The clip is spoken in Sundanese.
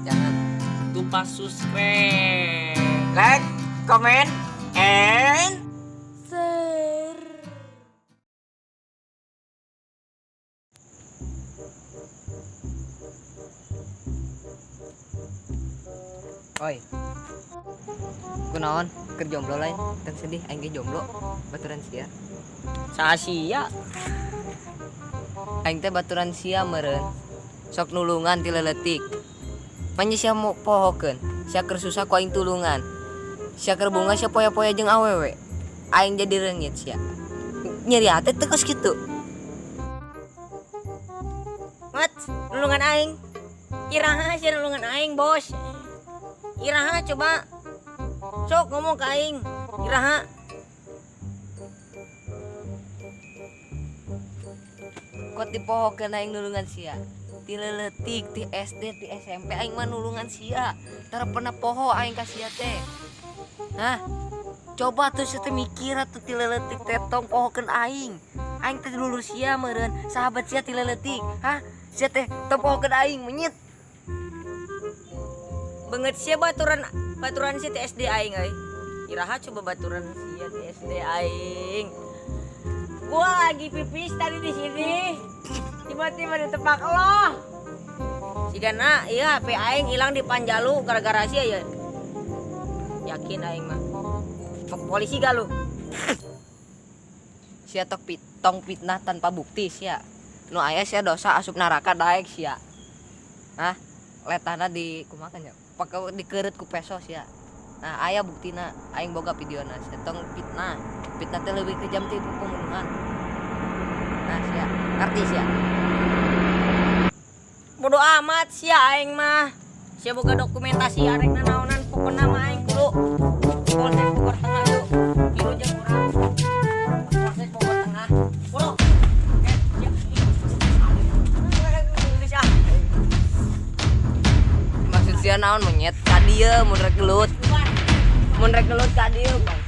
Jangan lupa subscribe. Like, comment, and share. Oi. Kunaon keur jomblo lain? Teu sedih aing ge jomblo. Baturan sia. Saha sia? Aing teh baturan sia meureun. Sok nulungan ti leuletik. Manya sia mau pohokeun. Sia keur susah ku aing tulungan. Sia keur bunga sia poya-poya jeung awewe. Aing jadi reungit sia. Nyeri hati teu kos kitu. Mat, nulungan aing. Iraha sia nulungan aing, Bos. Iraha coba. Sok ngomong ke aing. Iraha. Kuat dipohokeun aing nulungan sia. Ti leuletik, ti SD, ti SMP aing mah nulungan sia. Tara pernah poho aing ka sia teh. Hah? Coba tuh sia teh mikir atuh ti leuletik teh tong pohokeun aing. Aing teh dulur sia meureun, sahabat sia ti leuletik. Hah? Sia teh tong pohokeun aing menyit. Banget sia baturan baturan sia ti SD aing euy. Iraha coba baturan sia ti SD aing. Gua lagi pipis tadi di sini. Tiba-tiba ditepak lo. Sigana iya HP aing hilang di Panjalu gara-gara sia ya. Yakin aing mah. Mau ke polisi gak lu? Sia tok tong fitnah tanpa bukti sia. Nu aya sia dosa asup neraka daek sia. Hah? Letana di kumaha nya? Pake dikeureut ku peso sia. Nah, aya buktina aing boga videona sia tong fitnah. Fitnah teh leuwih kejam ti pembunuhan. Nah, sia ngerti sia. Bodoh amat sia aing mah. Sia boga dokumentasi arek nanaonan pokona mah aing kudu Polsek Bogor Tengah yuk. Milu jeung urang. Polsek Bogor Tengah. Bro. Eh, sia. Maksud sia naon monyet? Ka dieu mun rek gelut. Mun rek gelut ka dieu, Bang.